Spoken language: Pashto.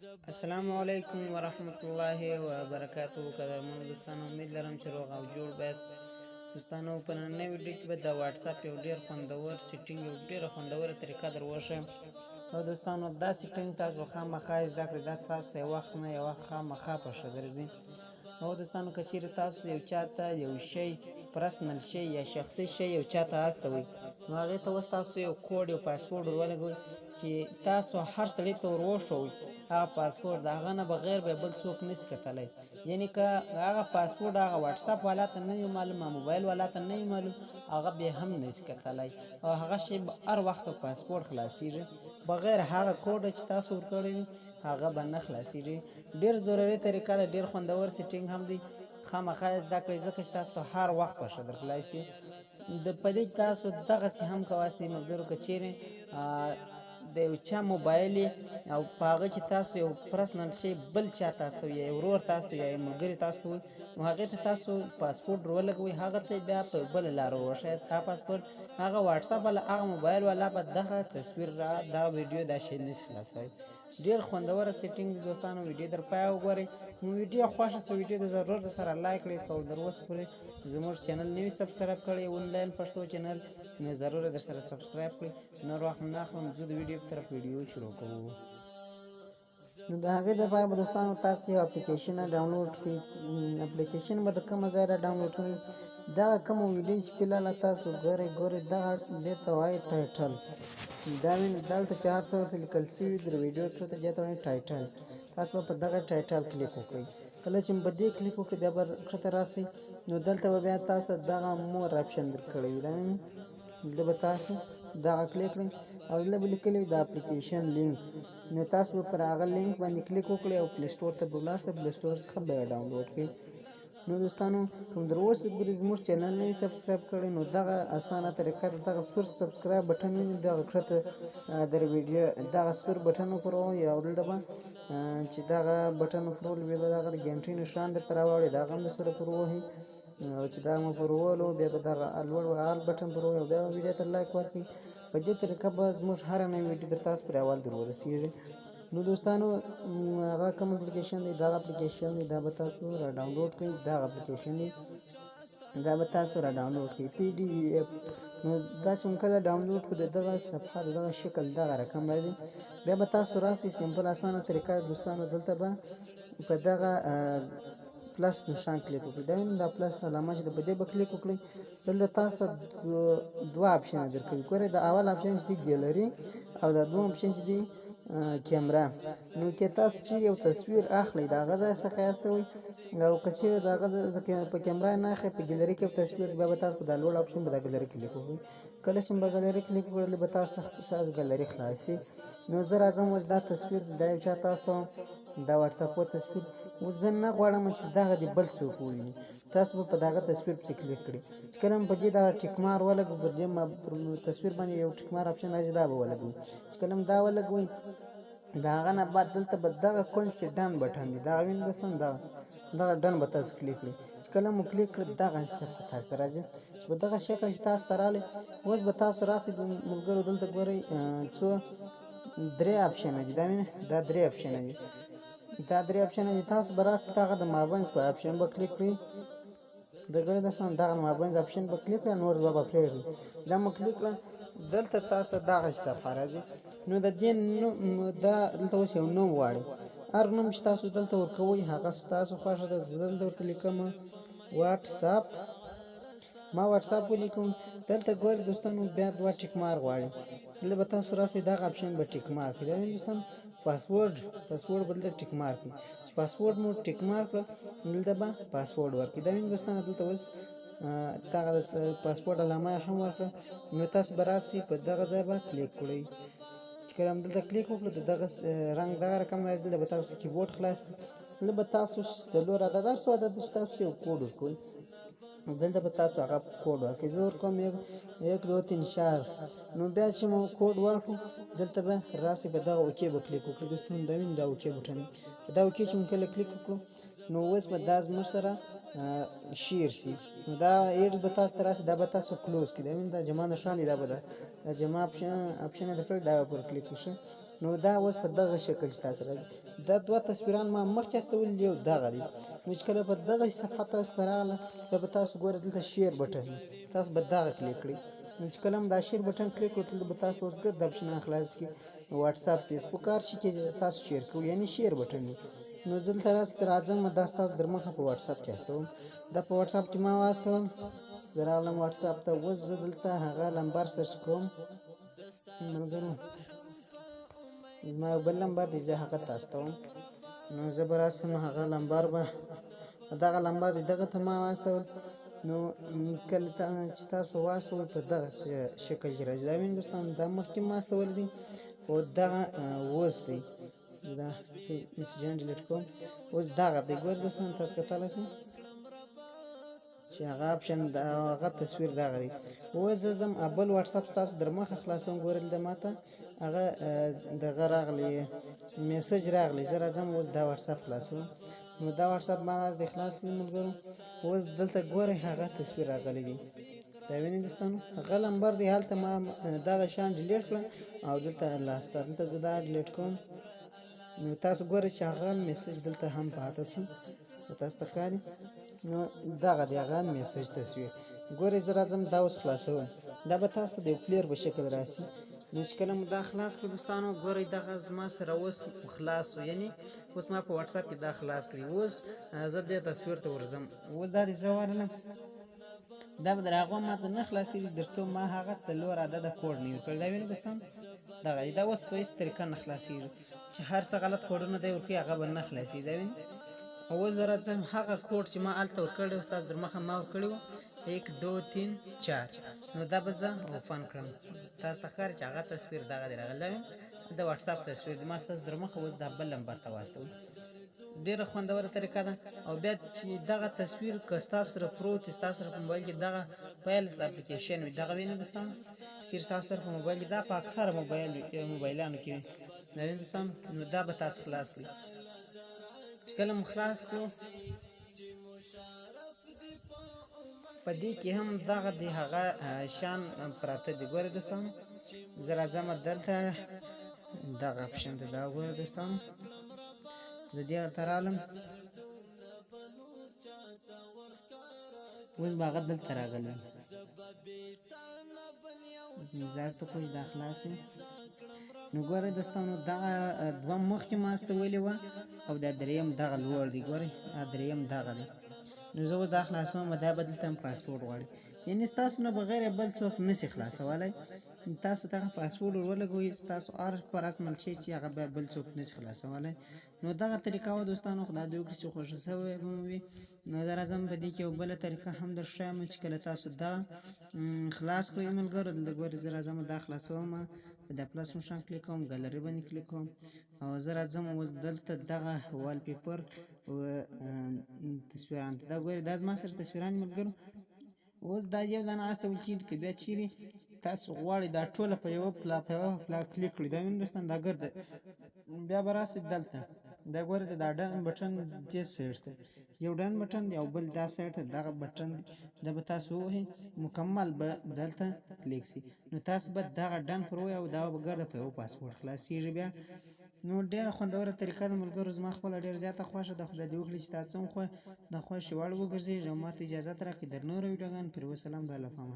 السلام علیکم ورحمت الله وبرکاته. قدرمنو دوستانو، امید لرم چې روغ او جوړ به یاست. دوستانو، په نننۍ ویډیو کې به د واتساپ یو ډیر خوندور setting، یو ډیره خوندوره طریقه در وښیم. او دوستانو، دا setting تاسو خامخا زده کړئ، دا تاسو ته یو وخت نه یو وخت خامخا په ښه درځي. او دوستانو، که چیرې تاسو یو چاته یو شی، personal شی یا شخصي شی یو چاته استوئ، نو هغې ته اوس تاسو یو کوډ، یو پاسپورټ ور ولګوئ چې تاسو هر سړي ته ور وښوئ هغه پاسپورټ، د هغه نه بغیر به بل څوک نشي کتلی. یعنی که هغه پاسپورټ هغه واتساپ والا ته نه وي معلوم، موبایل والا ته نه وي معلوم، هغه بیا هم نشي کتلی او هغه شی به هر وخت په پاسپورټ خلاصیږي، بغیر هغه کوډ چې تاسو ورکړی وي هغه به نه خلاصیږي. ډیر ضروري طریقه ده، ډیر خوندور setting هم دی، خامخا یې زده کړئ، ځکه چې تاسو ته هر وخت په ښه درکړای شي. د په دې تاسو دغسې هم کولی شئ ملګرو، که چیرې د یو چا موبایل او په هغه کې تاسو یو personal شی بل چا ته استوئ، یا یو ورور ته استوئ، یا یو ملګري ته استوئ، نو هغې ته تاسو پاسپورټ ور ولګوئ، هغه ته بیا په بله لاره وښیاست هغه پاسپورټ، هغه واتساپ والا، هغه موبایل والا به دغه تصویر را دا ویډیو دا شی نشي خلاصوي. ډیر خوندوره setting دی دوستانو، ویډیو در پایه وګورئ. نو ویډیو خوښه سو، ویډیو د ضرور در سره like کړئ. که در اوسه پورې زموږ channel نه وي subscribe کړی، انلاین پښتو channel، نو ضرور در سره subscribe کړئ. نور وخت نه اخلم، ځو د ویډیو په طرف، ویډیو شروع کوو. نو د هغې دپاره به دوستانو تاسو یو اپلیکیشن download کړئ. اپلیکیشن به د کومه ځایه را download کړئ؟ دغه کومه ویډیو چې فلحال تاسو ګورئ ګورئ، دغه دې ته وایي title. دا وینئ دلته چې هر څه ورته لیکل شوي در ویډیو کښته، دې ته وایي title. تاسو به په دغه title click وکړئ. کله چې په دې کلیک وکړئ، بیا به کښته راسئ، نو دلته به بیا تاسو ته دغه more option درکړی وي. دا وینئ، دلته به تاسو دغه کلیک کړئ او دلته به لیکلی وي د اپلیکیشن لینک. نو تاسو به پر هغه لینک باندې کلیک وکړئ او Play Store ته به ولاړ شئ، Play Store څخه به یې download کړئ. نو دوستانو، کوم در اوسه پورې زموږ channel نه وي subscribe کړی، نو دغه اسانه طریقه ده، دغه سور subscribe button وینئ، دغه کښته در ویډیو دغه سور بټن وپروئ او دلته به چې دغه بټن وپرول، بیا به دغه د ګنټې نښان درته راواړي، دغه هم در سره پر ووهئ او چې دا مو پر وولو، بیا به دغه لوړ all button پر ووهئ او بیا به ویډیو ته like ورکړئ. په دې طریقه به زموږ هره نوې ویډیو در تاسو پرې اول در ورسېږي. نو دوستانو، هغه کوم اپلیکیشن دی؟ دغه اپلیکیشن دی، دا به تاسو را download کړئ. دغه اپلیکیشن دی، دا به تاسو را download کړئ، PDF. نو دا چې کله download کړو، د دغه صفحه د دغه شکل دغه رقم راځي. بیا به تاسو راسئ، simple اسانه طریقه دوستانو، دلته به په دغه plus نشان کلیک وکړئ. دا وینئ، دا plus علامه چې په دې به کلیک وکړئ، دلته تاسو ته دوه option درکوي. ګورئ، د اول option چې دی ګیلري او دا دوم option چې دی کیمره. نو که تاسو چیرې یو تصویر اخلئ، د هغه ځای څخه یې استوئ، او که چیرې د هغه ځای په کیمره نه اخلئ، په ګیلري کې یو تصویر، بیا به تاسو په دا لوړ option به د ګیلري کلیک وکړئ. کله چې به ګیلري کلیک وکړئ، به تاسو ګیلري خلاص شي. نو زه راځم اوس دا تصویر دا یو چا تاسو ته دا واتساپ تصویر، اوس زه نه غواړم چې دغه دې بل څوک وویني. تاسو به په دغه تصویر پسې کلیک کړئ. چې کله په دې دغه tick mark ولګوو، په دې تصویر باندې یو tick mark option راځي، دا به ولګوو. چې کله دا ولګوئ، د هغه نه بعد دلته به دغه کونج کې done button دی، دغه وینئ دوستان، دغه done به تاسو کلیک کړئ. چې کله مو کلیک کړ، دغه صفحه تاسو ته راځي. چې په دغه شکل چې تاسو ته راغلی، اوس به تاسو راسئ ملګرو، دلته ګورئ څو درې option دي. دا وینئ، دا درې option دي، دا درې option دي. تاسو به راسئ دغه د مابنځ په option به کلیک کړئ. د ګورئ دوستان، دغه مابنځ option به کلیک کړئ، نور به پرېږدئ. دا مو کلیک کړه، دلته تاسو ته دغه صفحه راځي. نو د دې نوم دا دلته اوس یو نوم غواړي، هر نوم چې تاسو دلته ورکوئ هغه ستاسو خوښه ده. زه دلته ورته لیکم واتساپ، ما واتساپ ولیکم. دلته ګورئ دوستانو، بیا دوه tick mark غواړي. دلته به تاسو راسئ، دغه option به tick mark کړئ. دا وینئ دوستان، پاسورډ به دلته tick mark کړئ. چې پاسورډ مو tick mark کړه، دلته به پاسورډ ورکړئ. دا وینئ دوستان، دلته اوس دغه د پاسپورټ علامه یې هم ورکړه. نو تاسو به راسئ په دغه ځای به کلیک کړئ. چې کله هم دلته کلیک وکړو، د دغه رنګ دغه رقم راځي. دلته به تاسو کیبورډ خلاص، دلته به تاسو څلور عدد، هر څو عدد چې تاسو یو کوډ ورکوئ، دلته به تاسو هغه کوډ ورکړئ. زه ورکوم 1 2 3 4. نو بیا چې مو کوډ ورکړو، دلته به راسئ په دغه okay به کلیک وکړئ دوستان. دا وینئ، دا okay button، په دا okay چې موږ کله کلیک وکړو، نو اوس به دا زموږ سره share سي. نو دا ads به تاسو ته راسي، دا به تاسو close کړئ. دا وینئ، دا جمع نښان دی، دا به دا جمع option درکړی، دا به پر کلیک وشي. نو دا اوس په دغه شکل چې تاسو راځي، دا دوه تصویران ما مخکې استولي دي او دغه دي. نو چې کله په دغه صفحه تاسو ته راغله، بیا به تاسو ګورئ دلته share button، تاسو به دغه کلیک کړئ. نو چې کله هم دا share button کلیک کړو، دلته به تاسو اوس ګرد اپشنان خلاص کړي، واتساپ، فیسبوک، هر شي کې تاسو share کوئ، یعنی share button دی. نو زه دلته راځم، دا ستاسو در مخه په واتساپ کې استوم. دا په واتساپ کې ما واستول، زه راغلم واتساپ ته. اوس زه دلته هغه لمبر search کوم ملګرو، زما یو بل لمبر دی، زه هغه ته استوم. نو زه به راسم، هغه لمبر به دغه لمبر دی، دغه ته ما واستول. نو کله چې تاسو واستوئ په دغه شکل کې راځي. دا وینئ دوستان، دا مخکې ما استول دي خو دغه اوس دی. دا چې میسجان delete کوم، اوس دغه دی. ګورئ دوستان، تاسو کتلی شئ چې هغه option، هغه تصویر دغه دی. اوس زه ځم بل واتساپ ستاسو در مخه خلاصوم. ګورئ دلته ماته هغه دغه راغلی، message راغلی. زه راځم اوس دا واتساپ خلاصوم. نو دا واتساپ ما د خلاص کړي ملګرو. اوس دلته ګورئ هغه تصویر راغلی دی. دا وینئ دوستانو، هغه لمبر دی، هلته ما دغه شان delete کړه او دلته لاسته دلته زه دا delete کوم. نو تاسو ګورئ چې هغه message دلته هم پاته شو، تاسو ته ښکاري. نو دغه دی هغه message تصویر. ګورئ زه راځم دا اوس خلاصوم، دا به تاسو ته د یو player په شکل راسي. نو چې کله مو دا خلاص کړو دوستانو، ګورئ دغه زما سره اوس خلاص شو، یعنی اوس ما په واتساپ کې دا خلاص کړي. اوس زه دې تصویر ته ورځم. اوس دا دی زه ورغلم، دا به در هغو ماته نه خلاصېږي تر څو ما هغه 4 عدده کوډ نه وي ورکړی. دا وینئ دوستان، دغه دی، دا اوس په هېڅ طریقه نه خلاصېږي، چې هر څه غلط کوډونه دی ورکوي هغه به نه خلاصېږي. دا وینئ، اوس زه راځم هغه کوډ چې ما هلته ورکړی و، ستاسو در مخه ما ورکړی و، 1 2 3 4، نو دا به زه open کړم. تاسو ته ښکاري چې هغه تصویر دغه دی راغلی، دا وینئ د واتساپ تصویر دی، ما ستاسو در مخه اوس دا بل لمبر ته واستوم. ډېره خوندوره طریقه ده. او بیا چې دغه تصویر که ستاسو سره پروت وي، ستاسو سره په موبایل کې دغه files application وي، دغه وینئ دوستان، چېرې ستاسو سره په موبایل کې دا په اکثره موبایلانو کې وي، دا وینئ دوستان، نو دا به تاسو خلاص کړئ. چې کله مو خلاص کړو، په دې کې هم دغه دی هغه شان پراته دي. ګورئ دوستان، زه راځم دلته دغه option ته، دا ګورئ دوستان، زه دې ته رالم. اوس به هغه دلته راغلی، انتظار ته کوئ دا خلاص شي. نو ګورئ دوستانو، دغه دوه مخکې ما استولي وه او دا دریم دغه لوړ دی. ګورئ دا دریم دغه دی. نو زه اوس دا خلاصوم، دا به دلته هم پاسپورټ غواړي، یعنی ستاسو نه بغیر بل څوک نشي خلاصولی. تاسو دغه پاسپورټ ور ولګوئ، ستاسو هر personal شی چې هغه بیا بل څوک نشي خلاصولی. نو دغه طریقه وه دوستانو، خدای دې وکړي چې خوښه شوی به مو وي. نو زه راځم په دې کې یو بله طریقه هم در ښایم چې کله تاسو دا خلاص کړئ ملګرو. دلته ګورئ زه راځم دا خلاصوم، په دا plus نښان کلیک کوم، ګالري باندې کلیک کوم، او زه راځم اوس دلته دغه wallpaper تصویران ته. دا ګورئ دا زما سره تصویران ملګرو. اوس دا یو دانه استول کېږي، که بیا چیرې تاسو غواړئ دا ټوله په یوه پلا په یوه پلا کلیک کړئ. دا وینئ دوستان، دا ګرده بیا به راسئ دلته، دا ګورئ دا done button دې side ته یو done button دی او بل دا side ته دغه بټن دی، دا به تاسو ووهئ، مکمل به دلته کلیک شي. نو تاسو به دغه done پر ووهئ او دا به ګرده په یوه پاسپورټ خلاصېږي بیا. نو ډېره خوندوره طریقه ده ملګرو، زما خپله ډېره زیاته خوښه ده. خدای دې وکړي چې تاسو هم د خوښې وړ وګرځېږي او ماته اجازه راکړئ در نورو ویډیوګانو پورې. وسلام، د الله په امان.